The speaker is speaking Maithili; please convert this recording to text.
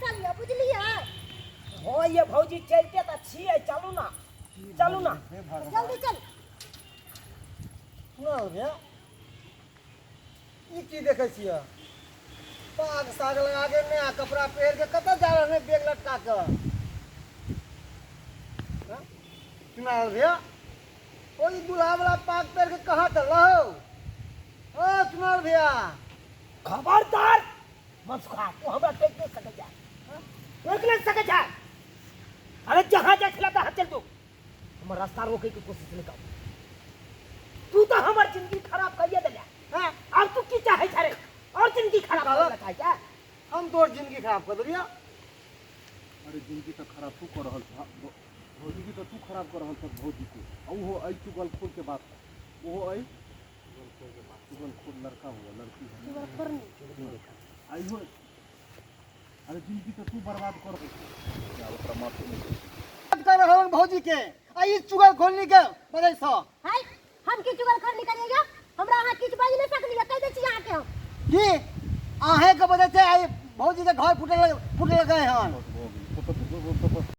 पैसा लिअ, बुझलियै? हँ ये भौजी, चलिते तऽ छियै, चलू ना, चलू ना। हे भगवान। जल्दी चल। सुना भैया, ई की देखै छियै? पाग साग लगा के, नया कपड़ा पहिर के कतऽ जा रहल है बैग लटका के? हाँ? सुना भैया, ओहि दूल्हा वाला पाग पहिर के कहाँ चल हो? ओ सुनार भैया। खबरदार मनसुखा, तू हमरा टोकि नहि सकै छै, रोकि नहि सकै छै। अरे जहाँ जाइ छला तहाँ चल, तू हमर रास्ता रोके के कोशिश नहि कर। तू तऽ हमर जिंदगी खराब करिए देले हैं। आब तू की चाहै छै रे? और जिंदगी खराब कहलक? करे ला चाहै छै? हम तोर जिंदगी खराब कर देलियौ? अरे, जिंदगी तऽ खराब तू कऽ रहल छह, जिंदगी तऽ तू खराब कऽ रहल छह भौजी के। आ ओहो एहि चुगलखोर के बात, ओहो एहि चुगलखोर लड़का हुआ लड़की है। आइहो, अरे, जिंदगी तऽ तू बर्बाद कर रहल छह, ओकरा माफी नहि दे। बात कर रहल भौजी के आ ई चुगल खोलनी के बजै छह। हाय, हम की चुगल खरनी करियै? हमरा अहाँ किछु बाजि नहि सकलियै, कहि दै छी अहाँके हम। की अहें के वजह से आइ भौजी के घर फूटल फूटल गए हन। भऽ गेलै।